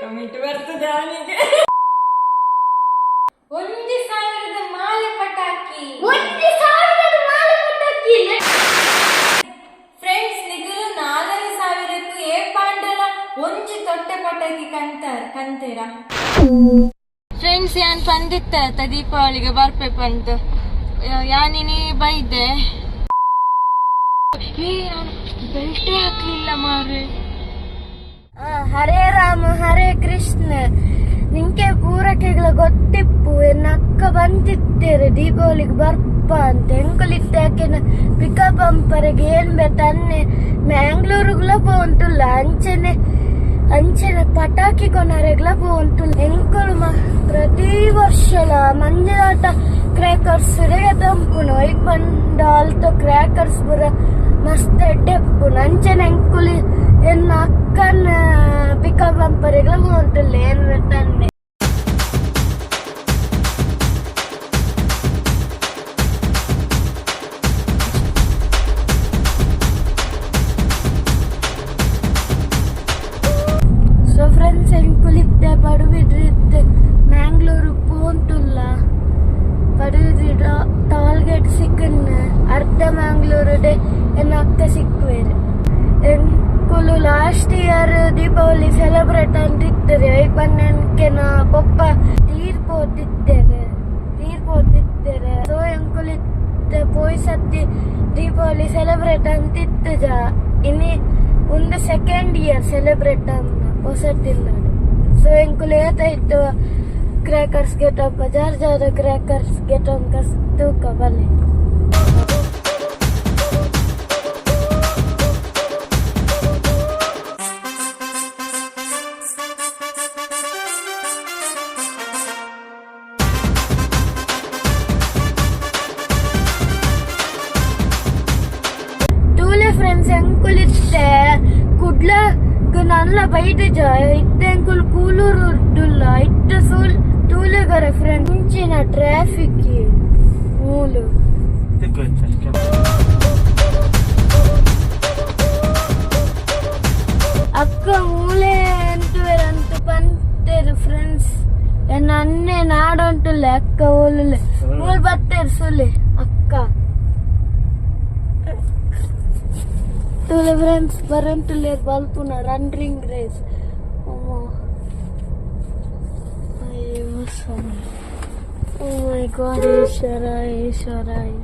Comment ಬರ್ತದೆ ಅವನಿಗೆ. 1000ದ ಮಾಲೆ ಪಟಾಕಿ. 1000ದ ಮಾಲೆ ಪಟಾಕಿ. ಫ್ರೆಂಡ್ಸ್, ನಿಗುಲು 4500ಕ್ಕೂ ಏ ಪಾಂಡಲ ಒಂಜಿ ತೊಟ್ಟೆ ಪಟಾಕಿ ಕಂತಾರ ಕಂತೀರ? ಫ್ರೆಂಡ್ಸ್, ಯಾನ್ ಪಂದಿತ್ತ ದೀಪಾವಳಿಗೆ ಬರ್ಪೆ ಪಂತ. ಯಾನಿನಿ ಬೈದೆ. ಏ, ನಾನು ಬೆಲ್ಟೇ ಹಾಕ್ಲಿಲ್ಲ ಮಾರ್ರೆ. ಹರೇ ರಾಮ ಹರೇ ಕೃಷ್ಣ. ನಿಂಕೆ ಪೂರಕೆಗಳ ಗೊತ್ತಿಪ್ಪು, ಎನ್ನ ಅಕ್ಕ ಬಂತಿತ್ತೇರೆ ದೀಪಾವಳಿಗೆ ಬರ್ಪ ಅಂತ. ಎಂಕುಲಿತ್ತೆ ಆಕೆನ ಪಿಕಪ್ ಅಂಪರೆಗೆ ಏನ್ ಬೇತನ್ನೆ ಮ್ಯಾಂಗ್ಳೂರುಗ್ಲ ಪೋಂತುಲ್ಲ. ಅಂಚನೆ ಅಂಚನೆ ಪಟಾಕಿ ಕೊನರೆಗ್ಲ ಪೋಂತುಲ್ಲ. ಎಂಕುಲು ಪ್ರತಿ ವರ್ಷಲ ಮಂಜುನಾಥ ಕ್ರ್ಯಾಕರ್ಸ್ ತಂಪುನು. ಐಕ್ ಬಂಡ ಅಲ್ತ ಕ್ರ್ಯಾಕರ್ಸ್ ಪೂರ ಮಸ್ತ್ ಎಡ್ಡೆ ಉಪ್ಪುನು. ಅಂಚನೆ ಎಂಕುಲು ಎನ್ನ ಅಕ್ಕನ ಪಿಕಪ್ ಅಂಪರೆಗ್ಲ ಪೋಂತುಲ್ಲ ಏನ್ ಬೇತನ್ನೆ. ಸೊ ಫ್ರೆಂಡ್ಸ್, ಎಂಕುಲಿತ್ತೆ ಪಡುಬಿದ್ರಿತ್ತೆ ಮ್ಯಾಂಗ್ಳೂರು ಪೋಂತುಲ್ಲ. ಪಡುಬಿದ್ರಿ ಟೋಲ್ ಗೇಟ್ ಸಿಕ್ಕನ್ನ ಅರ್ಧ ಮ್ಯಾಂಗ್ಳೂರುಡೆ ಎನ್ನ ಅಕ್ಕ ಸಿಕ್ಕುವೇರು. ಎಂಕುಲು ಲಾಸ್ಟ್ ಇಯರ್ ದೀಪಾವಳಿ ಸೆಲೆಬ್ರೇಟ್ ಅಂತ ಇತ್ತರೆ. ಐಕ್ ಬನ್ನೆನ್ಕೆನ ಪೊಪ್ಪ ತೀರ್ಪೋತಿತ್ತೇವೆ ತೀರ್ಪೋತಿತ್ತೇರೆ. ಸೊ ಎಂಕುಲಿತ್ತೆ ಪೋಯ್ ಸತ್ತಿ ದೀಪಾವಳಿ ಸೆಲೆಬ್ರೇಟ್ ಅಂತ ಇತ್ತಜ. ಇನಿ ಒಂದು ಸೆಕೆಂಡ್ ಇಯರ್ ಸೆಲೆಬ್ರೇಟ್ ಅನ್ನ ಹೊಸತಿಲ್ಲ. ಸೊ ಎಂಕುಲು ಏತ ಇತ್ತು ಕ್ರ್ಯಾಕರ್ಸ್ ಗೆಟಪ್ ಜಾರ್ ಜಾರ ಕ್ರ್ಯಾಕರ್ಸ್ ಗೆಟಪ್ ತೂಕ ಬಲೆ. ತೂಲೆ ಫ್ರೆಂಡ್ಸ್, ಎಂಕುಲಿತ್ತೆ ಕುಡ್ಲ ನಲ್ಲ ಬೈದಜ. ಇತ್ತೆ ಎಂಕುಲು ಕೂಲೂರು ಉಡ್ಡುಲ್ಲ. ಇತ್ತೆ ಸೂಲ್ ತೂಲೆಗರೆ ಫ್ರೆಂಡ್, ಮುಂಚಿನ ಟ್ರಾಫಿಕ್ ಮೂಲು. ಅಕ್ಕ ಮೂಲೆ ಅಂಟುವೆರಂತ ಪಂತೇರು ಫ್ರೆಂಡ್ಸ್. ಎನ್ನ ಅನ್ನೆ ನಾಡುಂಟುಲ್ಲೆ. ಅಕ್ಕ ಓಲುಲ್ಲೆ ಮೂಲ್ ಬತ್ತೇರು ಸುಲೆ ಅಕ್ಕ. ತೂಲೆ ಫ್ರೆಂಡ್ಸ್, ಬರಂಟುಲ್ಲೇರ್ ಬಲ್ಪುನ ರನ್ನಿಂಗ್ ರೇಸ್. ಅಯ್ಯೋ ಸ್ವಾಮಿ. ಓ ಮೈ ಗಾಡ್, ಈಶ್ವರ ಈಶ್ವರ. ಹಾಯ್.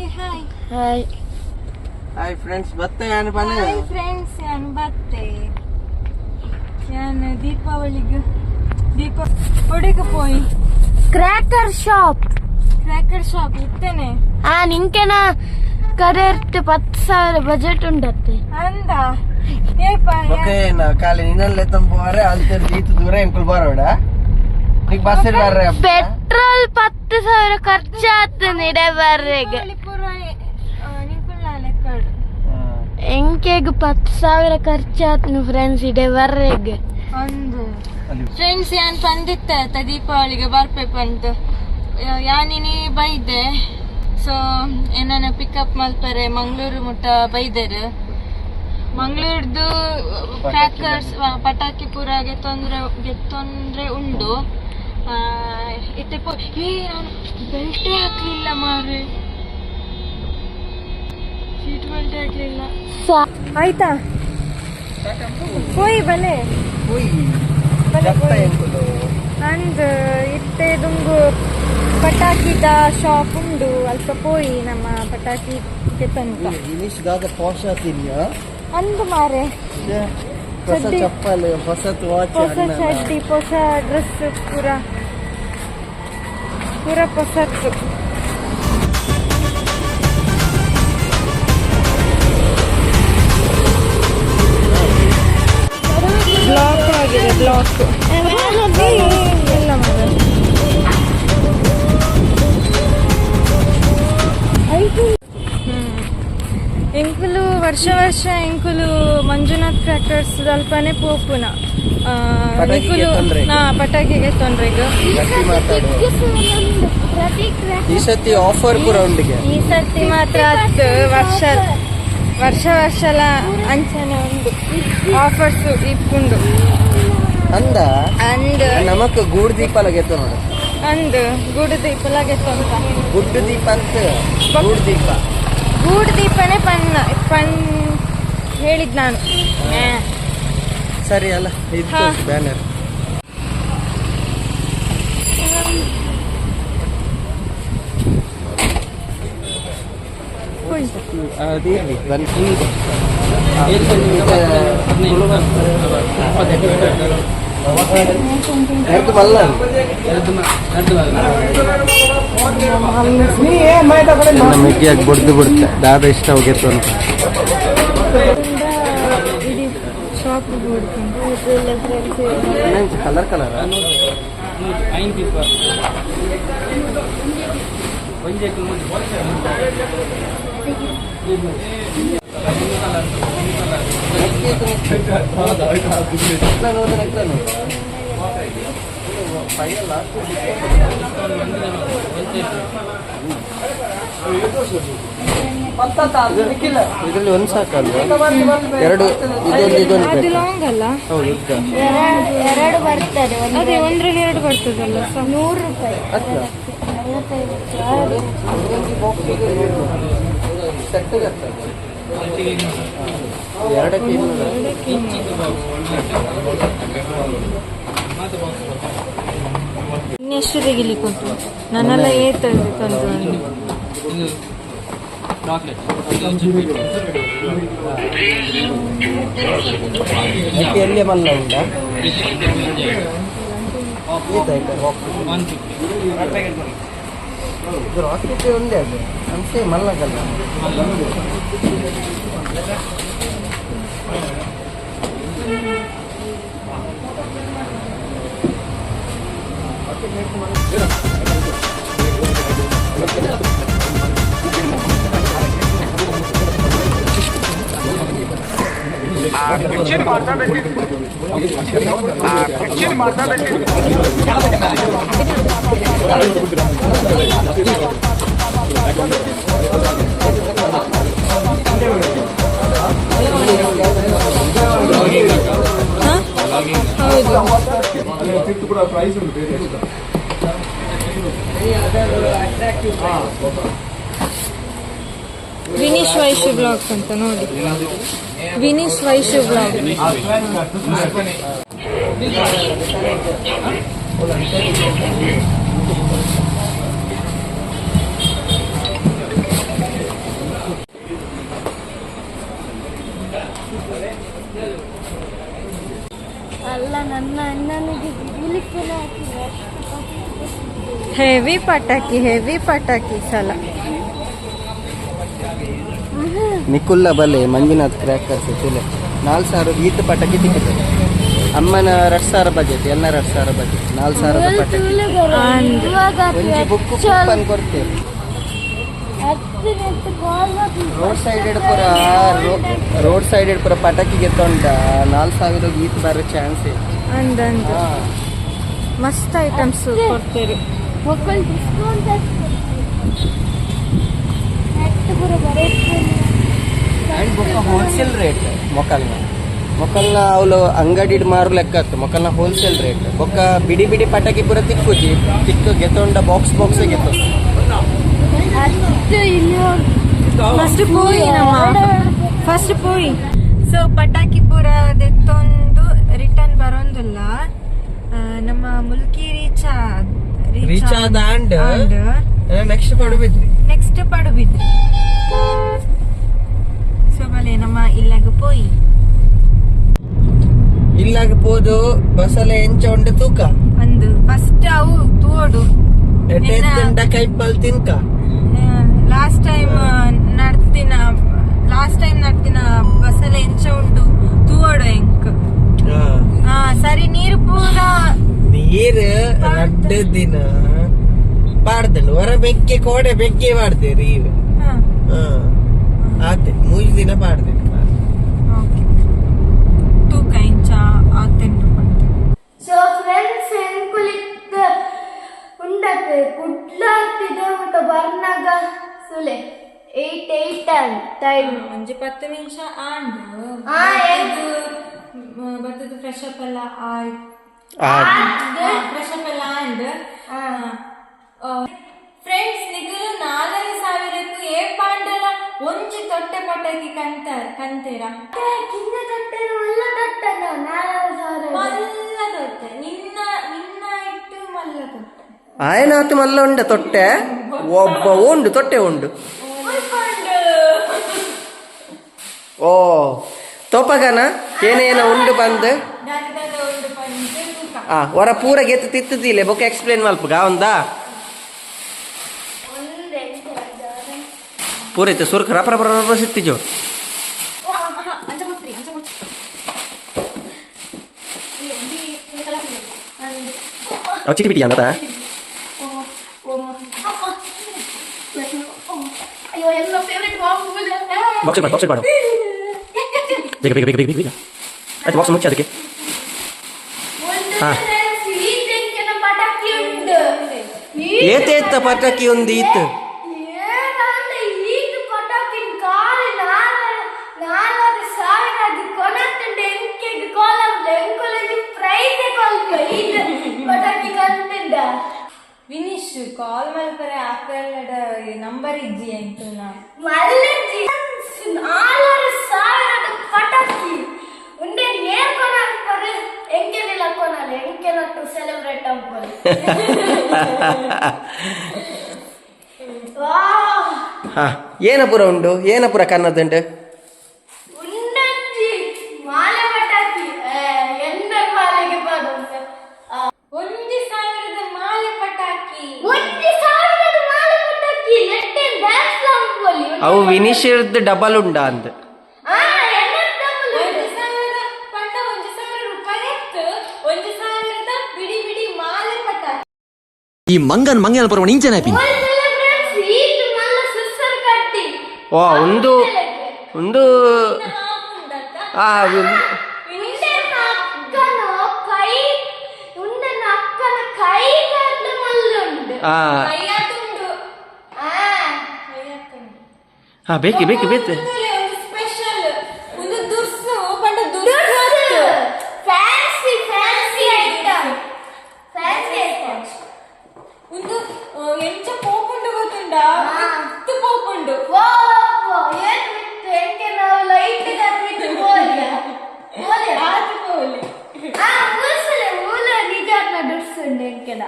ಏ, ಹಾಯ್. ಹಾಯ್. ಹಾಯ್ ಫ್ರೆಂಡ್ಸ್, ಬತ್ತೆ ಯಾನು ಪನೆ. ಹಾಯ್ ಫ್ರೆಂಡ್ಸ್, ಯಾನು ಬತ್ತೆ. ಯಾನು ದೀಪಾವಳಿಗೆ ದೀಪ ಒಡೆಗೆ ಪೋಯಿ. Cracker shop. ಕ್ರ್ಯಾಕರ್ ಶಾಪ್ ಇತ್ತೇನೆ. ಆ ನಿಂಕೆನ ಕಡೆ 10,000 ಬಜೆಟ್ ಉಂಡತ್ತೆ. ಅಂದ ಏಪ. ಓಕೆ, ನಾ ಖಾಲಿ ನಿನ್ನಲ್ಲೇ ತಂಪುವಾರೆ ಅಲ್ತೆ ದೀತ ದೂರ ಎಂಕುಲ್ ಬರೋಡ. ನಿಕ್ ಬಸ್ ಬರ್ರೆ. ಪೆಟ್ರೋಲ್ 10,000 ಖರ್ಚಾಗ್ತದೆ ಇಡೆ ಬರ್ರೆಗೆ. ದೀಪಾವಳಿ ಪೂರ ನಿಂಕುಲ್ಲ ಲೆಕ್ಕಡು. ಎಂಕೆಗ್ 10,000 ಖರ್ಚಾತ್ನು ಫ್ರೆಂಡ್ಸ್ ಇಡೆ ಬರ್ರೆಗ್. ಒಂದು ಫ್ರೆಂಡ್ಸ್, ಯಾನ್ ಪಂದಿತ್ತ ದೀಪಾವಳಿಗೆ ಬರ್ಪೆ ಪಂತ. ಯಾನಿನಿ ಬೈದೆ. ಸೊ ಏನನ್ನ ಪಿಕಪ್ ಮಲ್ಪರೆ ಮಂಗಳೂರು ಮುಟ್ಟ ಬೈದೆರ್. ಮಂಗಳೂರ್ದು ಕ್ರ್ಯಾಕರ್ಸ್ ಪಟಾಕಿ ಪೂರ ಗೆತ್ತೊಂದ್ರೆ ಗೆತ್ತೊಂದ್ರೆ ಉಂಡು. ಇತ್ತೆ ಪೋ. ಏ, ನಾನು ಬೆಲ್ಟೇ ಹಾಕ್ಲಿಲ್ಲ ಮಾರ್ರೆ. ಸೀಟ್ ಬೆಲ್ಟ್ ಹಾಕ್ಲಿಲ್ಲ. ಆಯ್ತಾ, ಪೋಯಿ ಬಲೆ. ಬಲೆ. ಅಂದ್ ಇತ್ತೆ ದುಂಗು ಪಟಾಕಿದ ಶಾಪ್ ಉಂಡು, ಅಲ್ಪ ಪೋಯಿ ನಮ್ಮ ಪಟಾಕಿ ಗೆತ್ತೊಂತ. ಇನಿಶ್ ದಾದ ಪೋಷ ತಿನ್ಯ. ಅಂದು ಮಾರೆ. ಹೊಸ ಚಡ್ಡಿ. ಚಪ್ಪಲ್, ಹೊಸತ್ ವಾಚ್. ಹೊಸ ಚಡ್ಡಿ, ಹೊಸ ಡ್ರೆಸ್, ಪೂರ ಪೂರ ಹೊಸತ್ತು. ಬ್ಲಾಕ್ ಆಗಿದೆ, ಬ್ಲಾಕ್ ಇಲ್ಲ ಮಗ. ಎಂಕುಲು ವರ್ಷ ವರ್ಷ ಎಂಕುಲು ಮಂಜುನಾಥ್ ಕ್ರ್ಯಾಕರ್ಸ್ ಅಲ್ಪನೆ ಪೋಪುನ. ಪಟಾಕಿಗೆ ನಿಕುಲು ತೊಂದ್ರೆ. ಹಾ, ಪಟಾಕಿಗೆ ತೊಂದ್ರೆಗ್. ಗಟ್ಟಿ ಮಾತಾಡು. ಈ ಸತಿ ಆಫರ್ ಪೂರ ಉಂಡಿಗೆ. ಈ ಸರ್ತಿ ಮಾತ್ರ ಅತ್ತು ವರ್ಷ ವರ್ಷ ವರ್ಷಲ ಅಂಚನೆ ಉಂಡು, ಆಫರ್ಸ್ ಇಪ್ಪುಂಡು. ಅಂದ. ಅಂದ್. ನಮಕ್ ಗೂಡ್ ದೀಪ ಲಗೆತ್ತ ನೋಡು. ಅಂದ್, ಗೂಡು ದೀಪ ಲಗೆತ್ತೊಂತ. ಗುಡ್ಡು ದೀಪ ಅಂತ, ಗೂಡ್ ದೀಪ. ಗೂಡು ದೀಪನೇ ಪಣ್ಣ ಪಣ್ ಹೇಳಿದ್ ನಾನು. ಸರಿ ಅಲ್ಲ ಇದು? ಹಾ. ಬ್ಯಾನರ್. ಅದಿರ್ಲಿ ಬನ್ನಿ. ಎರ್ದು ಬಲ್ಲ. ನಮ್ಮ ಮಿಕ್ಕಿಯಾಗಿ ಬಡ್ದು ಬಿಡುತ್ತೆ. ದಾದ ಇಷ್ಟ ಹೋಗಿತ್ತು ಅಂತ. ಇಡೀ ಶಾಪ್. Colour colour. ಇದರಲ್ಲಿ ಒಂದು ಸಾಕಲ್ವಾ? ಎರಡು, ಇದೊಂದು ಇದೊಂದು ಅದು ಬೇಕು. ಲಾಂಗ್ ಅಲ್ಲ? ಹೌದು, ಉದ್ದ. ಎರಡು ಬರ್ತದೆ. ಅದೇ, ಒಂದ್ರಲ್ಲಿ ಎರಡು ಬರ್ತದಲ್ಲ ಸೊ. 100 ರೂಪಾಯಿ. ಅಲ್ಲ, ಸೆಟ್ ಆಗ್ತದೆ. ಎರಡಕ್ಕೆ 200. ಇನ್ನೆಷ್ಟು ತೆಗಿಲಿಕ್ಕೆ ಉಂಟು? ನನ್ನೆಲ್ಲ ಏತ್ ತಂದು. ಅದಕ್ಕೆ ಎಲ್ಲಿ ಮಲ್ಲ ಉಂಟಾ? ಏತಾಯ್ತಾ ಬಾಕ್ಸ್? ಇದು ರಾಕೆಟ್ ಒಂದೇ, ಅದು ಅಂತೆ ಮಲ್ಲಗಲ್ಲ. ಹೌದು. ಕೂಡ ಪ್ರೈಸ್ ಉಂಟು ಬೇರೆ ಎಕ್ಸ್ಟ್ರಾ. ವಿನೀಶ್ ವೈಶು ಬ್ಲಾಗ್ಸ್ ಅಂತ ನೋಡಿ, ವಿನೀಶ್ ವೈಶು ಬ್ಲಾಗ್. ಅಲ್ಲ, ನನ್ನ ಅಣ್ಣನಿಗೆ ಬಿಳಿಲಿಕ್ಕೆ ಹಾಕಿಲ್ಲ ಅಷ್ಟು. ಹೆವಿ ಪಟಾಕಿ, ಹೆವಿ ಪಟಾಕಿ ಈ ಸಲ. ನಿಕುಲ್ಲ ಬಲೆ ಮಂಜುನಾಥ್ ಕ್ರ್ಯಾಕರ್ಸ್ ತುಲೆ, 4000 ಈತ ಪಟಾಕಿ ತಿಕ್ಕಿದೆ. ಅಮ್ಮನ 2000 ಬಜೆಟ್, ಎಲ್ಲ 2000 ಬಜೆಟ್, 4000ದ ಪಟಾಕಿ. ಇವಾಗ ಒಂಜಿ ಬುಕ್ ಕೂಪನ್ ಕೊಡ್ತೇವೆ. ರೋಡ್ ಸೈಡ್ ಪೂರ, ರೋಡ್ ಸೈಡ್ ಪೂರ ಪಟಾಕಿಗೆ ತೊಂಡ 4000 ಈತ್ ಬರೋ ಚಾನ್ಸ್. ಅಂದ್ ಅಂದ್, ಮಸ್ತ್ ಐಟಮ್ಸ್ ಕೊಡ್ತೀರಿ. ಮಕ್ಕಳು ಡಿಸ್ಕೌಂಟ್ ಪೂರ ಬರುತ್ತೆ. ಆ್ಯಂಡ್ ಬೊಕ್ಕ ಹೋಲ್ಸೇಲ್ ರೇಟ್ ಮೊಕಲ್ನ. ಮೊಕಲ್ನ ಅವಳು ಅಂಗಡಿ ಮಾರು ಲೆಕ್ಕ ಅತ್ತು, ಮೊಕಲ್ನ ಹೋಲ್ಸೇಲ್ ರೇಟ್. ಬೊಕ್ಕ ಬಿಡಿ ಬಿಡಿ ಪಟಾಕಿ ಪೂರ ತಿಕ್ಕುಜಿ, ತಿಕ್ಕು ಗೆತೊಂಡ ಬಾಕ್ಸ್ ಬಾಕ್ಸ್ ಗೆತ್ತೊಂಡ. ಅಷ್ಟು ಇಲ್ಲಿ. ಫಸ್ಟ್ ಪೋಯಿ ನಮ್ಮ, ಫಸ್ಟ್ ಪೋಯಿ. ಸೊ ಪಟಾಕಿ ಪೂರ ದೆತ್ತೊಂದು ರಿಟರ್ನ್ ಬರೋಂದಿಲ್ಲ. ನಮ್ಮ ಮುಲ್ಕಿ ರೀಚ್. ರೀಚ್ ಆದ and next Padubidri. Next Padubidri. So ಬಲೆ ನಮ್ಮ ಇಲ್ಲಗ ಪೋಯಿ. ಇಲ್ಲಾಗ ಪೋದು ಬಸಲೆ ಎಂಚ ಉಂಡು ತೂಕ. ಒಂದು ಫಸ್ಟ್ ಅವು ತೂವೊಡು. ಎಡ್ಡೆ ಕೈಪಲ್ ತಿನ್ಕ. ಲಾಸ್ಟ್ ಟೈಮ್ ನಡ್ತಿನ, ಲಾಸ್ಟ್ ಟೈಮ್ ನಡ್ತಿನ ಬಸಲೆ ಎಂಚ ಉಂಡು ತೂವೊಡು ಎಂಕ್. ಹಾ ಸರಿ, ನೀರು ಪೂರ. ನೀರು ರಡ್ಡು ದಿನ ಪಾಡ್ದಳು ಹೊರ ಬೆಕ್ಕೆ ಕೋಡೆ ಬೆಕ್ಕೆ ಪಾಡ್ದೇರಿ ಇವೆ. ಹಾ ಆತೆ ಮೂರು ದಿನ ಪಾಡ್ದೆ. ಓಕೆ, ತೂಕ ಎಂಚ ಆತೆಂಡು. ಟೈಮ್. ಒಂಜಿ 10 ನಿಮಿಷ ಆಂಡ್. ಆ, ಬತ್ತದ ಫ್ರೆಶ್ ಅಪ್ ಎಲ್ಲ ಆಯ್ತು. ಆ. ಫ್ರೆಶ್ ಅಪ್ ಎಲ್ಲ ಆಂಡ್. ಫ್ರೆಂಡ್ಸ್, ನಿಗುಲು 4,500ಕ್ಕೆ ಏ ಪಾಂಡಲ ಒಂಜಿ ತೊಟ್ಟೆ ಪಟಾಕಿ ಕಂತ ಕಂತೀರ? ಕಿನ್ನ ತೊಟ್ಟೆನ, ಮಲ್ಲ ತೊಟ್ಟೆನ 4,500? ಮಲ್ಲ ತೊಟ್ಟೆ. ನಿನ್ನ ನಿನ್ನ ಇಟ್ಟು ಮಲ್ಲ ತೊಟ್ಟೆ. ಆಯನಾತು ಮಲ್ಲ ಉಂಡ ತೊಟ್ಟೆ? ಒಬ್ಬ ಉಂಡು, ತೊಟ್ಟೆ ಉಂಡು. ಉಳ್ಕೊಂಡು. ಓ, ತೋಪಗನ ಏನೇನ ಉಂಡು ಬಂದ್. ದಾದ ದಾದ ಉಂಡು ಪಂದ್ ತೂಕ. ಆ ಹೊರ ಪೂರ ಗೆತ್ತು ತಿತ್ತದಿಲ್ಲ, ಬೊಕ್ಕ ಎಕ್ಸ್ಪ್ಲೇನ್ ಮಲ್ಪುಗ ಒಂದಾ. ಒಂದೇ. ಪೂರ ಇತ್ತು ಸುರ್ಕ ರಪ ರಪ ರಪ ಸಿತ್ತಿಜು. ಅವು ಚಿಟಿ ಬಿಟಿ ಅಂತ. ಅಯ್ಯೋ, ಎಲ್ಲ ಫೇವ್ರೆಟ್. ಬಾಕ್ಸ್ ಮಾಡು, ಬಾಕ್ಸ್ ಮಾಡು. ಬೇಗ ಬೇಗ ಬೇಗ ಬೇಗ ಬೇಗ. ಆಯ್ತು, ಬಾಕ್ಸ್ ಮುಚ್ಚಿ ಅದಕ್ಕೆ. ಒಂದು ಹಾ. ಈ ಪಟಾಕಿ ಉಂಟು. ಏತೇತ್ತ ಪಟಾಕಿ ಒಂದು ಈತ್. ಏನಂದ್ರೆ ಈತ ಪಟಾಕಿ ಕಾಲು 4,500 ಅದು ಕೊನತ್ತುಂಡು. ಎಂಕೆಗ್ ಕೋಲಂಬ್ಲ ಎಂಕೊಲಂಜಿ ಪ್ರೈಸ್ ಕೊಲ್ಪ ಈತ ಪಟಾಕಿ ಕಂತುಂಡ. ವಿನಿಶ್ ಕಾಲ್ ಮಲ್ಪರೆ ಆಪೆಲ್ಲಡ ನಂಬರ್ ಇಜ್ಜಿ ಎಂಕಲ್ನ. ಮಲ್ಲಜ್ಜಿ, 4,500ದ ಪಟಾಕಿ ಉಂಡೆ ಏರ್ ಕೊನಾಕ್ಪರು? ಎಂಕೆನಿಲ್ಲ ಕೊನಲ್ಲ, ಎಂಕೆನಟ್ಟು ಸೆಲೆಬ್ರೇಟ್ ಅನ್ಕೊಳ್ಳಿ. ವಾ. ಹಾ, ಏನಪುರ ಉಂಡು? ಏನಪುರ ಕನ್ನದುಂಡು? ಉಂಡಂಜಿ ಮಾಲೆ ಪಟಾಕಿ. ಎನ್ನ ಮಾಲೆಗೆ ಬರುತ್ತೆ. 1,000ದ ಮಾಲೆ ಪಟಾಕಿ. 1,000ದ ಮಾಲೆ ಪಟಾಕಿ ನೆಟ್ಟೆ ಡ್ಯಾನ್ಸ್ ಅನ್ಕೊಳ್ಳಿ. ಅವು ವಿನಿಶಿರ್ದು ಡಬಲ್ ಉಂಡ ಅಂದ್. ಆ, ಎನ್ನ ಡಬಲ್. 1,000 ಪಂಡ 1,000 ರೂಪಾಯಿ ಇತ್ತು. 1,000ದ ಬಿಡಿ ಬಿಡಿ ಮಾಲೆ ಪಟಾಕಿ. ಈ ಮಂಗನ್ ಮಂಗನ ಪರ್ವಣ ಇಂಚನೆ ಪಿನ್. ಫ್ರೆಂಡ್ಸ್, ಈಟ್ ಮಲ್ಲ ಸುಸ್ಸರ್ ಕಟ್ಟಿ. ಓ, ಒಂದು ಒಂದು. ಉಂಡತ್ತ? ಆ. ಉಂಡನ ಅಕ್ಕನ ಕೈ, ಉಂಡನ ಅಕ್ಕನ ಕೈ ಕಾಲು ಮಲ್ಲುಂಡು. ಆ. ಕೈಯಾತುಂಡು. ಆ. ಕೈಯಾತುಂಡು. ಹಾ, ಬೇಕು ಬೇಕು ಬೇಕು. ಒಂದು ಸ್ಪೆಷಲ್, ಒಂದು ದುರ್ಸು ಪಂಡ ದುರ್ಸು ಅತ್ತು. Fancy fancy item, fancy item. ಒಂದು ಎಂಚ ಪೋಪುಂಡು ಗೊತ್ತುಂಡ? ಹಾ. ಇತ್ತು ಪೋಪುಂಡು. ವಾ ವಾ, ಏನ್ ಬಿತ್ತು ಎಂಕೆ? ನಾವು ಲೈಟ್ ಬಿಟ್ಟು ಹೋಲಿಯ ಹೋಲಿಯ. ಆತು ಪೋಲಿ. ಆ ಊಸಲೆ ಊಲ ನಿಜ ದುಡ್ಸುಂಡು ಎಂಕೆನ.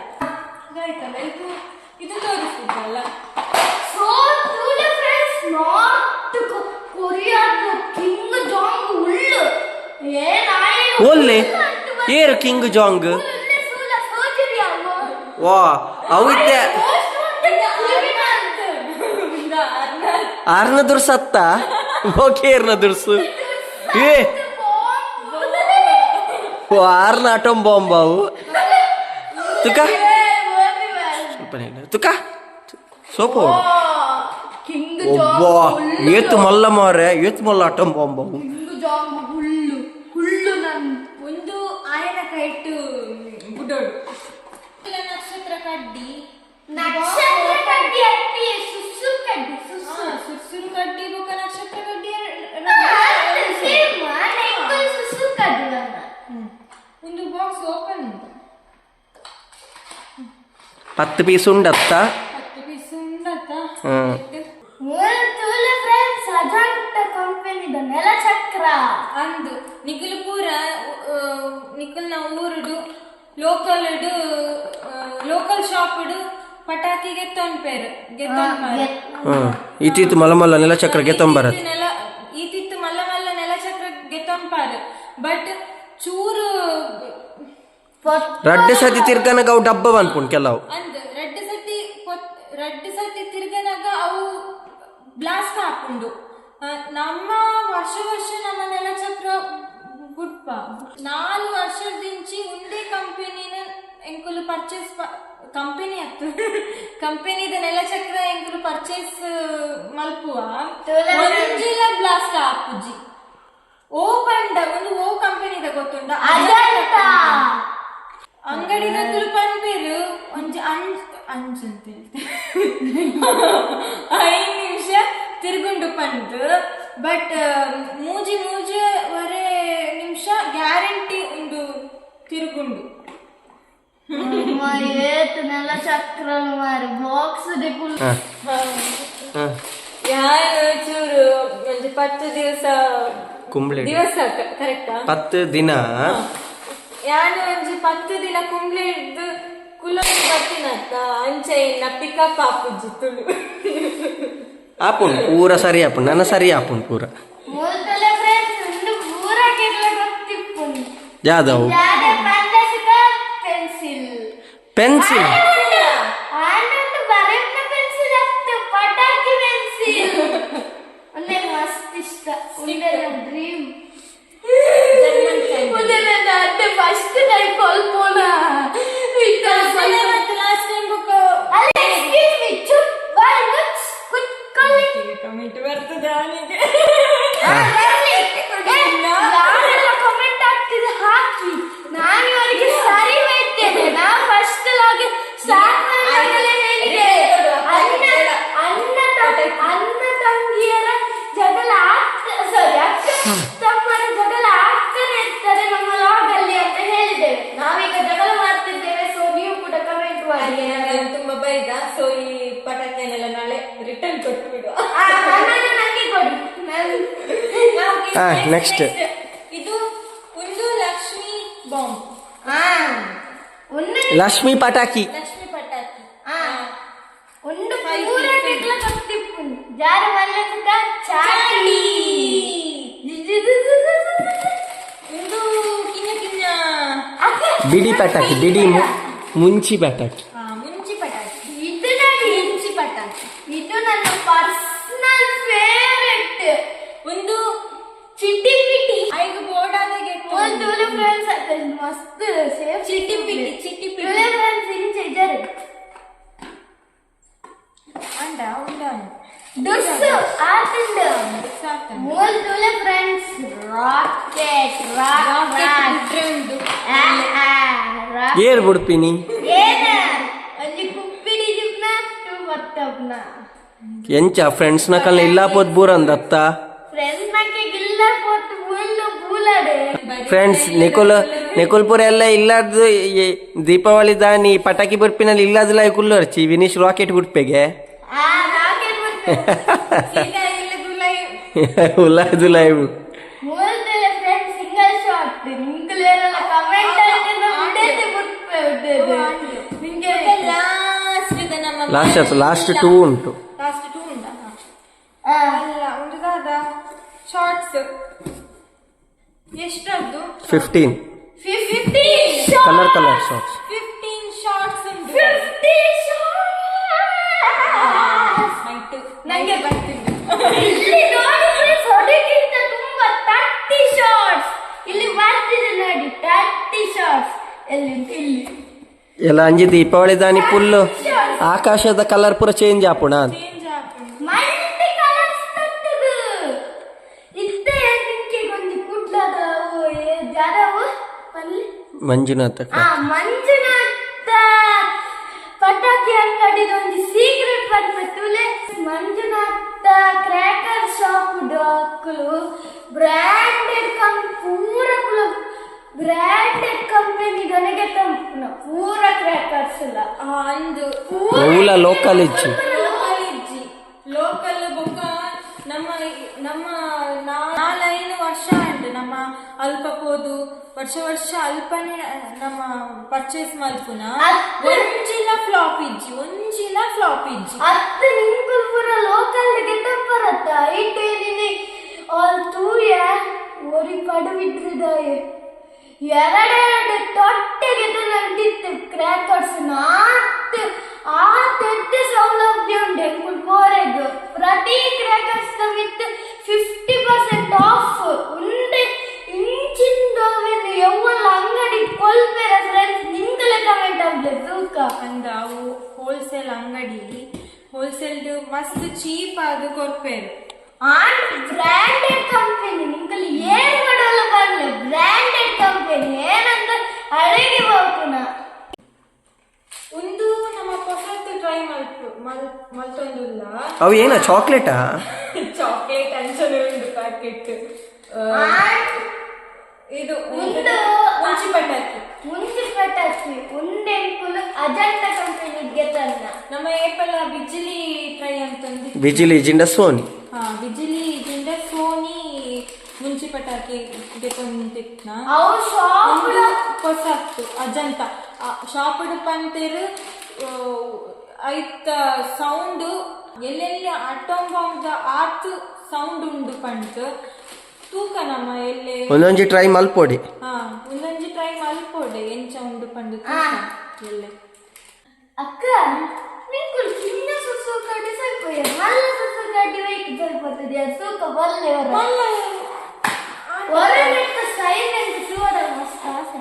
ಆಯ್ತಲ್ಲ, ಇದು ಇದು ತೋರಿಸ್ತಿದ್ದಲ್ಲ. ಸೊ ತೂಲೆ ಫ್ರೆಂಡ್ಸ್, ನಾರ್ತ್ ಕೊರಿಯಾದ ಕಿಂಗ್ ಜಾಂಗ್ ಉಳ್ಳು ಏನಾಯ್. ಒಲ್ಲೆ ಏರು ಕಿಂಗ್ ಜಾಂಗ್? ವಾ, ಅವು ಇತ್ತೆ. ಆರ್ನ ದುರ್ಸು ಅತ್ತ, ಓಕೆ, ಏರ್ನ ದುರ್ಸು? ಏ ಓ, ಆರ್ನ ಆಟಮ್ ಬಾಂಬ್ ಅವು. ತುಕ ಸ್ವಲ್ಪ ತುಕ ಸೋಪು. ಕಿಂಗ್. ಒಬ್ಬ ಏತು ಮಲ್ಲ ಮಾರೆ, ಏತು ಮಲ್ಲ ಆಟಮ್ ಬಾಂಬ್ ಅವು. ಕಿಂಗ್ ಜಾಂಗ್ ಹುಳ್ಳು ಹುಳ್ಳು ನನ್. ಒಂದು ಆಯನ ಕೈಟು ಬುಡೋಡು ನಕ್ಷತ್ರ ಕಡ್ಡಿ. ನಕ್ಷತ್ರ ಕಡ್ಡಿ ಅತ್ತಿ, ಸುಸ್ಸು ಕಡ್ಡಿ ಸುಸ್ಸು. ಸುರ್ಸುರು ಕಡ್ಡಿ ಬೊಕ್ಕ ನಕ್ಷತ್ರ ಕಡ್ಡಿ. ಸೇಮ್, ಸುಸ್ಸು ಕಡ್ಡಿ ನನ್ನ. ಒಂದು ಬಾಕ್ಸ್ ಓಪನ್ ಉಂಟು. 10 ಪೀಸ್ ಉಂಡತ್ತ? 10 ಪೀಸ್ ಉಂಡತ್ತ? ಹ್ಮ್. ತೂಲ ಫ್ರೆಂಡ್ಸ್, ಅಜಂತ ಕಂಪನಿದ ನೆಲಚಕ್ರ. ಅಂದು ನಿಖಿಲ್ ಪೂರ ನಿಖಲ್ನ ಊರುಡು ಲೋಕಲ್ ಲೋಕಲ್ ಶಾಪ್ ಪಟಾಕಿ ಗೆತ್ತೊನ್ಪೇರು ಗೆತ್ತೊನ್ಪಾರು. ಹ್ಮ್, ಇತ್ತಿತ್ತು ಮಲ್ಲ ಮಲ್ಲ ನೆಲಚಕ್ರ ಗೆತ್ತೊಂಬರತ್. ನೆಲ ಈತಿತ್ತು ಮಲ್ಲ ಮಲ್ಲ ನೆಲಚಕ್ರ ಗೆತ್ತೊನ್ಪಾರು, ಬಟ್ ಚೂರು ರಡ್ಡೆ ಸತಿ ತಿರ್ಗನಗ ಅವು ಡಬ್ಬ ಅನ್ಕೊಂಡು ಕೆಲವು. ಅಂದ್ ರಡ್ಡು ಸತಿ ತಿರ್ಗನಾಗ ಅವು ಬ್ಲಾಸ್ಟ್ ಹಾಕೊಂಡು. ನಮ್ಮ ವರ್ಷ ವರ್ಷ ನಮ್ಮ ನೆಲಚಕ್ರ ಗುಡ್ಪ. 4 ವರ್ಷದಿಂಚಿ ಒಂದೇ ಕಂಪನಿನ ಎಂಕುಲು ಪರ್ಚೇಸ್, ಕಂಪನಿ ಅತ್ತು, ಕಂಪನಿದ ನೆಲಚಕ್ರ ಎಂಕುಲು ಪರ್ಚೇಸ್ ಮಲ್ಪುವ. ಒಂಜಿಲ ಬ್ಲಾಸ್ಟ್ ಆಪುಜಿ. ಓ ಪಂಡ ಒಂದು ಓ ಕಂಪನಿದ ಗೊತ್ತುಂಡ? ಅಜಂತ. ಅಂಗಡಿದ ಪನ್ಪೇರು ಒಂಜಿ ಅಂಜ್ ಅಂಜ್ ಅಂತ ಹೇಳ್ತೆ 5 ನಿಮಿಷ. ತಿರುಗುಂಡು ಪಂದು ಬಟ್ ಮೂಜಿ ಮೂಜಿ ವರೆ ನಿಮಿಷ ಗ್ಯಾರಂಟಿ ಉಂಡು ತಿರುಗುಂಡು. ಏತ್ ನೆಲ ಚಕ್ರಲು ಮಾರಿ ಬಾಕ್ಸ್ ಡಿಪುಲ್. ಯಾನು ಚೂರು ಒಂಜಿ 10 ದಿವಸ ಕುಂಬ್ಳೆ ದಿವಸ ಕರೆಕ್ಟಾ? 10 ದಿನ. ಯಾನು ಒಂಜಿ 10 ದಿನ ಕುಂಬ್ಳೆ ಹಿಡ್ದು ಕುಲೊಂದು ಬರ್ತೀನತ್ತ ಅಂಚೆ ಇನ್ನ ಪಿಕಪ್ ಆಪುಜ್ಜಿ ತುಳು. ಆಪುಂಡು ಪೂರ ಸರಿ ಆಪುಂಡು, ನನ್ನ ಸರಿ ಆಪುಂಡು ಪೂರ. ಮೂಲ್ತಲೆ ಫ್ರೆಂಡ್ಸ್ ಉಂಡು ಪೂರ ಕೆಟ್ಲ ಗೊತ್ತಿಪ್ಪುಂಡು. ಜಾದವು ಜಾದೆ ಪಂಡಸಿಕ ಪೆನ್ಸಿಲ್. ಪೆನ್ಸಿಲ್ ಆನಂದ್ ಬರೆಪ್ನ ಪೆನ್ಸಿಲ್ ಅತ್ತು ಪಟಾಕಿ ಪೆನ್ಸಿಲ್ ಒಂದೇ ಮಸ್ತ್ ಇಷ್ಟ, ಉಂಡೆ ಡ್ರೀಮ್ ಉಂಡೆ. ನನ್ನ ಅತ್ತೆ ಫಸ್ಟ್ ಟೈಮ್ ಕೊಲ್ಪೋಣ. ಲಾಸ್ಟ್ ಟೈಮ್ ಬುಕ್ ಅಲ್ಲ, ಎಕ್ಸ್ಕ್ಯೂಸ್ ಮೀ, ಚುಪ್ ಬಾಯ್ ಮುಚ್ ಕುತ್ಕೊಳ್ಳಿ. ಕಮೆಂಟ್ ಬರ್ತದೆ ಅವನಿಗೆ. ಯಾರೆಲ್ಲ ಕಮೆಂಟ್ ಆಗ್ತಿದೆ ಹಾಕಿ, ನಾನು ಇವರಿಗೆ ಸರಿ ಬೈತೇನೆ. ನಾ ಫಸ್ಟ್ ಲಾಗ್ ಸ್ಟಾರ್ಟ್ ಮಾಡಿದಾಗಲೇ ಹೇಳಿದೆ, ಅಣ್ಣ ಅಣ್ಣ ಅಣ್ಣ ತಂಗಿಯರ ಜಗಳ ಆಗ್ತ, ಸಾರಿ, ಅಕ್ಕ ತಮ್ಮನ ಜಗಳ ಆಗ್ತಾನೆ ಇರ್ತಾರೆ ನಮ್ಮ ಲಾಗ್ ಅಲ್ಲಿ ಅಂತ ಹೇಳಿದ್ದೇವೆ. ನಾವೀಗ ಜಗಳ ಮಾಡ್ತಿದ್ದೇವೆ, ಸೊ ನೀವು ಕೂಡ ಕಮೆಂಟ್ ಮಾಡಿ. ನಾನು ತುಂಬಾ ಬೈದ, ಸೊ ಈ ಪಟಾಕಿಯನ್ನೆಲ್ಲ ನಾಳೆ ರಿಟರ್ನ್ ಕೊಟ್ಟು ಬಿಡುವ. ನನ್ನನ್ನು ನಂಗೆ ಕೊಡಿ ನಾನು. Next. ಇದು ಒಂದು ಲಕ್ಷ್ಮಿ ಬಾಂಬ್. ಒಂದು ಲಕ್ಷ್ಮಿ ಪಟಾಕಿ. ಲಕ್ಷ್ಮಿ ಪಟಾಕಿ. ಒಂದು ಪೂರ ಕೆಟ್ಲ ಗೊತ್ತಿಪ್ಪುಂಡು ಜಾರ ಮಲ್ಲುತ್ತ ಚಾಟಿ. ಒಂದು ಕಿನ್ನ ಕಿನ್ನ. ಬಿಡಿ ಪಟಾಕಿ, ಬಿಡಿ ಮುಂಚಿ ಪಟಾಕಿ. ಮುಂಚಿ ಪಟಾಕಿ. ಇದು ನನ್ನ ಮುಂಚಿ ಪಟಾಕಿ. ಇದು ನನ್ನ ಪರ್ಸನಲ್ ಫೇವರೆಟ್. ಒಂದು ಚಿಟಿ ಪಿಟಿ. ಐದು ಬೋರ್ಡ್. ಒಂದು ಫ್ರೆಂಡ್ಸ್ ಮಸ್ತ್ ಸೇಫ್. ಚಿಟಿ ಪಿಟಿ ಚಿಟಿ ಪಿಟಿ. ಫ್ರೆಂಡ್ಸ್ ಇಂಚೆ ಇದ್ದಾರೆ. ಅಂಡ ಉಂಡ. ದುಸ್ಸು ಆತಂಡು ಮೂಲ್ ತುಲೆ friends rocket rocket. ಉಂಡು. ಏರ್ ಬಿಡ್ಪಿನಿ. ಏನ ಒಂಜಿ ಕುಪ್ಪಿಡಿ ಜಿಪ್ನ ಟೂ ಬತ್ತಪ್ನ. ಎಂಚ ಫ್ರೆಂಡ್ಸ್ ನಕಲ್ನ ಇಲ್ಲ ಪೋತ್ ಬೂರಂದತ್ತ. ಫ್ರೆಂಡ್ಸ್ ನಕ್ಕೆ ಗಿಲ್ಲ ಪೋತು ಬೂಲು ಬೂಲಡೆ. ಫ್ರೆಂಡ್ಸ್ ನಿಕೋಲ್ ನಿಕೋಲ್ಪುರ ಎಲ್ಲ ಇಲ್ಲಾರ್ದು ದೀಪಾವಳಿ ದಾನಿ ಪಟಾಕಿ ಬುರ್ಪಿನಲ್ಲಿ ಇಲ್ಲಾದಲ್ಲ ಕುಲ್ಲರ್ಚಿ ವಿನೀಶ್ ರಾಕೆಟ್ ಬುಡ್ಪೆಗೆ. ಆ ರಾಕೆಟ್ ಬರ್ತದೆ. ಸೀದಾ ಇಲ್ಲಿ ಗುಲಾಯಿ. ಉಲ್ಲಾದು ಲೈವ್. ಮೂಲ್ ತುಲೆ friends single shot ನಿಂಕುಲೇರೆಲ್ಲ comment ಹಾಕಿದ್ರೆ ಬಿಡದೆ ಬುಟ್ಪೆ ಬಿಡದೆ ನಿಂಗೆ. ಲಾಸ್ಟ್ ನಮ್ಮ ಲಾಸ್ಟ್ ಲಾಸ್ಟ್ 2 ಉಂಟು. ಲಾಸ್ಟ್ 2 ಉಂಟಾ? ಅಲ್ಲ, ಒಂದು ದಾದ shorts ಎಷ್ಟದ್ದು? 15. 15. Colour colour shorts. 15 shorts ಉಂಟು. 50 ಶಾರ್ಟ್ಸ್. ನಂಗೆ ಬರ್ತಿದ್ದು. ಇಲ್ಲಿ ನೋಡಿ ಫ್ರೆಂಡ್ಸ್, ಅದಕ್ಕಿಂತ ತುಂಬಾ 30 ಶಾರ್ಟ್ಸ್ ಇಲ್ಲಿ ಬರ್ತಿದೆ ನೋಡಿ. 30 ಶಾರ್ಟ್ಸ್ ಎಲ್ಲಿ ಇಲ್ಲಿ. ಎಲ್ಲ ಅಂಜಿ ದೀಪಾವಳಿ ದಾನಿ ಫುಲ್ ಆಕಾಶದ ಕಲರ್ ಪೂರ ಚೇಂಜ್ ಆಪುಣ. ಚೇಂಜ್ ಆಪುಂಡು. ಮಲ್ಟಿ ಕಲರ್ಸ್ ತಟ್ಟದು ಇತ್ತೆ ನಿಂಗೆ ಒಂಜಿ ಕುಡ್ಲದ ಜಾದವು ಪಲ್ಲಿ. ಮಂಜುನಾಥ. ಆ ಮಂಜುನಾಥ ಪಟಾಕಿ ಅಂಗಡಿದ ಒಂದು ಸೀಕ್ರೆಟ್ ಪನ್ಪೆ ತುಲೆ. ಮಂಜುನಾಥ ಕ್ರ್ಯಾಕರ್ ಶಾಪ್ ಡಾಕ್ಲು ಬ್ರ್ಯಾಂಡೆಡ್ ಕಂ ಪೂರ ಕುಲ ಬ್ರ್ಯಾಂಡೆಡ್ ಕಂಪನಿ ದೊನಗೆ ತಂಪುನ ಪೂರ ಕ್ರ್ಯಾಕರ್ಸ್ ಎಲ್ಲ. ಅಂದು ಓಲ ಲೋಕಲ್ ಇಜ್ಜಿ. ಲೋಕಲ್ ಇಜ್ಜಿ, ಲೋಕಲ್ ಬೊಕ್ಕ ನಮ್ಮ ನಮ್ಮ ನಾಲೈನು ವರ್ಷ ಉಂಟು ನಮ್ಮ ಅಲ್ಪ ಪೋದು ವರ್ಷ ವರ್ಷ ಅಲ್ಪನೆ ನಮ್ಮ ಪರ್ಚೇಸ್ ಮಲ್ಪುನ. ಒಂಜಿಲ ಫ್ಲಾಪ್ ಇಜ್ಜಿ, ಒಂಜಿಲ ಫ್ಲಾಪ್ ಇಜ್ಜಿ. ಅತ್ತ ನಿಂಕುಲ್ ಪೂರ ಲೋಕಲ್ ಗೆಟಪ್ ಬರತ್ತ ಐಟೇನಿನಿ ಆಲ್ ತೂಯ ಒರಿ ಪಡುಬಿದ್ರಿದಾಯೆ ಎರಡೆರಡು ತೊಟ್ಟೆಗೆ ನಂಟಿತ್ತು ಕ್ರ್ಯಾಕರ್ಸ್ ನಾತ್ ಆ ತೆತ್ತೆ ಸೌಲಭ್ಯ ಉಂಟು ಎಂಕುಲ್ ಪೋರೆಗ್. ಪ್ರತಿ crackers with 50% of ಉಂಡೆ. ಇಂಚಿಂದೋವೆನ್ ಎವ್ವಲ್ಲ ಅಂಗಡಿ ಕೊಲ್ಪೆರ ಫ್ರೆಂಡ್ಸ್ ನಿಂಕಲೆ ಕಮೆಂಟ್ ಆಗ್ಲೆ ತೂಕ. ಅಂದ ಅವು ಹೋಲ್ಸೇಲ್ ಅಂಗಡಿ, ಹೋಲ್ಸೇಲ್ ಮಸ್ತ್ ಚೀಪ್ ಆದ್ ಕೊರ್ಪೇರು. And branded company ನಿಂಕಲ್ಲಿ ಏನ್ ಮಾಡಲ್ಲ ಬರ್ಲೆ, ಬ್ರಾಂಡೆಡ್ ಕಂಪನಿ ಏನಂತ ಅಡಿಗೆ ಹೋಗ್ಪುನ. ಒಂದು ನಮ್ಮ ಪೊಸತ್ತು ಟ್ರೈ ಮಲ್ಪು ಮಲ್ತೊಂದುಲ್ಲ. ಅವು ಏನ ಚಾಕ್ಲೇಟಾ? ಇದು ಮುಂಚಿ ಪಟಾಕಿ ಮುಂಚಿ ಪಟಾಕಿ ಉಂದೆಂಕುಲು ಅಜಂತ ಕಂಪನಿಗೆ ತನ್ನ ನಮ್ಮ ಏಪಲ ಬಿಜಿಲಿ ಟ್ರೈ ಅಂತಂದು ಬಿಜಿಲಿ ಜಿಂಡ ಸೋನಿ ಹಾ ಬಿಜಿಲಿ ಜಿಂಡ ಸೋನಿ ಮುಂಚಿ ಪಟಾಕಿ ಗೆತೊಂದಿತ್ನ ಅವು ಶಾಪ್ ಹೊಸತ್ತು ಅಜಂತ ಶಾಪ್ ಪಂತೇರು ಐತ ಸೌಂಡ್ ಎಲ್ಲೆಲ್ಲಿ ಆಟೋಮ್ ಬಾಂಬ್ ಆತ್ ಸೌಂಡ್ ಉಂಡು ಪಂಟ್ ತೂಕ ನಮ್ಮ ಎಲ್ಲೆ ಒಂದೊಂಜಿ ಟ್ರೈ ಮಲ್ಪೊಡಿ ಹಾ ಒಂದೊಂಜಿ ಟ್ರೈ ಮಲ್ಪೊಡೆ ಎಂಚ ಉಂಡು ಪಂಡು ತೂಕ ಎಲ್ಲೆ ಅಕ್ಕ ನಿಂಕುಲು ಚಿನ್ನ ಸುಸು ಕಡ್ಡಿ ಸ್ವಲ್ಪ ಮಲ್ಲ ಸುಸು ಕಡ್ಡಿ ವೈಕ್ ಸ್ವಲ್ಪ ಸೂಕ ಬಲ್ಲೆ ಮಲ್ಲ ಹೊರನೆಟ್ಟ ಸೈಲೆಂಟ್ ಸೂಡ ಮಸ್ತ್ ಆಸೆ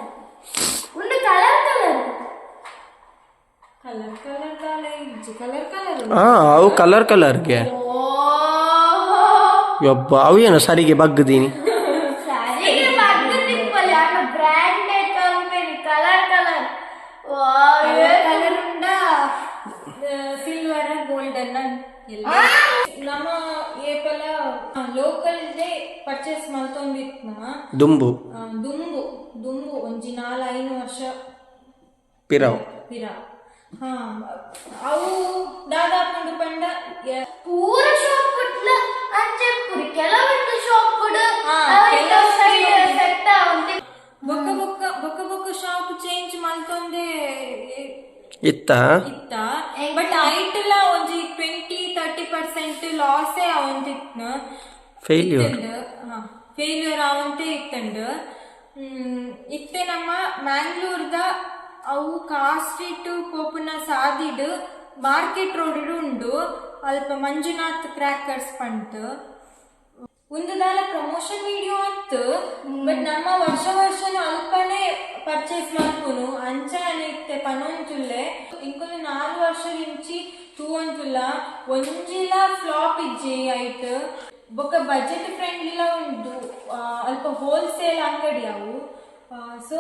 ಉಂಡು ಕಲರ್ ಕಲರ್ ಕಲರ್ ಕಲರ್ ದಾಲ ಇಜ್ಜಿ ಕಲರ್ ಕಲರ್ ಹಾ ಅವು ಕಲರ್ ಕಲರ್ಗೆ ಯಬ್ಬ ಅವು ಏನು ಸರಿಗೆ ಬಗ್ಗದೀನಿ ಸರಿಗೆ ಬಗ್ಗ ತಿಪ್ಪಲಿ ಅಣ್ಣ branded company colour colour colour ಉಂಡ ಸಿಲ್ವರ್ ಗೋಲ್ಡನ್ ಎಲ್ಲ ನಮ್ಮ ಏಪಲ ಲೋಕಲ್ they purchase ಮಲ್ತೊಂದಿತ್ನ ದುಂಬು ದುಂಬು ದುಂಬು ಒಂಜಿ ನಾಲ್ ಐನು ವರ್ಷ ಪಿರವ್ ಪಿರ ಹಾ ಅವು ದಾದಾಪುಂಡು ಪಂಡ ಪೂರ ಶಾಪ್ ಪುಟ್ಲ ಅಂಚೆಪುರಿ ಕೆಲವೊಂದು ಶಾಪ್ ಪುಡು ಹಾ, ಸೈಡ್ ಸೆಟ್ ಆವಂತೆ ಬೊಕ್ಕ ಬೊಕ್ಕ ಬೊಕ್ಕ ಬೊಕ್ಕ ಶಾಪ್ ಚೇಂಜ್ ಮಲ್ತೊಂದೆ ಇತ್ತ ಇತ್ತ ಬಟ್ ಐಟ್ಲ ಒಂಜಿ 20-30% ಲಾಸೇ ಅವಂತಿತ್ನ ಫೇಲ್ಯೂರ್ ಫೇಲ್ಯೂರ್ ಆವಂತೆ ಇತ್ತಂಡು ಇತ್ತೆ ನಮ್ಮ ಮ್ಯಾಂಗ್ಳೂರ್ದ ಅವು ಕಾಸ್ಟ್ರೀಟ್ ಪೋಪುನ ಸಾದಿಡ್ ಮಾರ್ಕೆಟ್ ರೋಡ್ ಉಂಡು ಅಲ್ಪ ಮಂಜುನಾಥ್ ಕ್ರ್ಯಾಕರ್ಸ್ ಪಂಟ್ ಒಂದು ದಾಲ ಪ್ರಮೋಷನ್ ವಿಡಿಯೋ ಅತ್ತು ಬಟ್ ನಮ್ಮ ವರ್ಷ ವರ್ಷನು ಅಲ್ಪನೆ ಪರ್ಚೇಸ್ ಮಲ್ಪುನು ಅಂಚಾನೆ ಇತ್ತೆ ಪನೊಂತುಲ್ಲೆ ಇಂಕುಲು 4 ವರ್ಷದಿಂಚಿ ತೂವಂತುಲ್ಲ ಒಂಜಿಲ ಫ್ಲಾಪ್ ಇಜ್ಜಿ ಐಟ್ ಬೊಕ್ಕ ಬಜೆಟ್ ಫ್ರೆಂಡ್ಲಿಲ ಉಂಡು ಅಲ್ಪ ಹೋಲ್ಸೇಲ್ ಅಂಗಡಿ ಅವು ಸೊ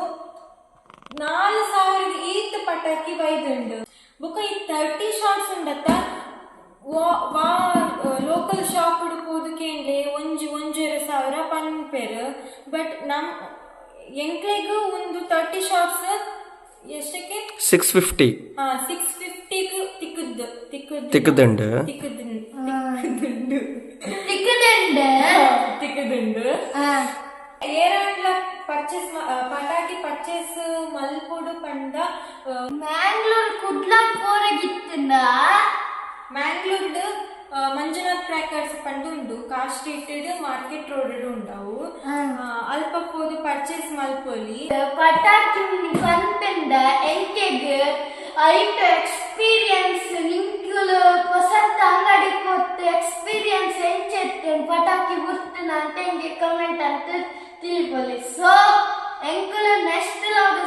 4000 ಈತ್ ಪಟಾಕಿ ಬೈದುಂಡು ಬೊಕ್ಕ ಈ 30 ಶಾರ್ಟ್ಸ್ ಉಂಡತ್ತ ವಾ ಲೋಕಲ್ ಶಾಪ್ ಪೋದು ಕೇಂಡ್ಲೆ ಒಂಜಿ 1,500 ಪನ್ಪೇರು ಬಟ್ ನಮ್ ಎಂಕ್ಲೆಗ್ ಒಂದು 30 ಶಾರ್ಟ್ಸ್ ಎಷ್ಟಕ್ಕೆ 650 ಹಾ 650 ತಿಕ್ಕುದು ತಿಕ್ಕುದು ತಿಕ್ಕುದುಂಡು ತಿಕ್ಕುದುಂಡು ತಿಕ್ಕುದುಂಡು ತಿಕ್ಕುದುಂಡು ಏರಾಂಡ್ಲ ಪರ್ಚೇಸ್ ಪಟಾಕಿ ಪರ್ಚೇಸ್ ಮಲ್ಪೊಡು ಪಂಡ ಮ್ಯಾಂಗ್ಳೂರ್ ಕುಡ್ಲ ಪೋರಗಿತ್ತುಂಡ ಮ್ಯಾಂಗ್ಳೂರ್ಡ್ ಮಂಜುನಾಥ್ ಕ್ರ್ಯಾಕರ್ಸ್ ಪಂಡು ಉಂಡು ಕಾರ್ ಸ್ಟ್ರೀಟ್ ಮಾರ್ಕೆಟ್ ರೋಡ್ ಉಂಡವು ಅಲ್ಪ ಪೋದು ಪರ್ಚೇಸ್ ಮಲ್ಪೊಲಿ ಪಟಾಕಿ ಪಂತುಂಡ ಎಂಕೆಗ್ ಐಟ್ ಎಕ್ಸ್ಪೀರಿಯನ್ಸ್ ನಿಂಕುಲು ಹೊಸತ್ ಅಂಗಡಿ ಕೊತ್ತು ಎಕ್ಸ್ಪೀರಿಯನ್ಸ್ ಎಂಚೆತ್ತು ಪಟಾಕಿ ಗುರ್ತುನ ಅಂತ ಎಂಕೆ ಕಮೆಂಟ್ ಅಂತ ತಿಳ್ಕೊಲಿ ಸೊ ಎಂಕುಲು ನೆಕ್ಸ್ಟ್ ಲಾಗ್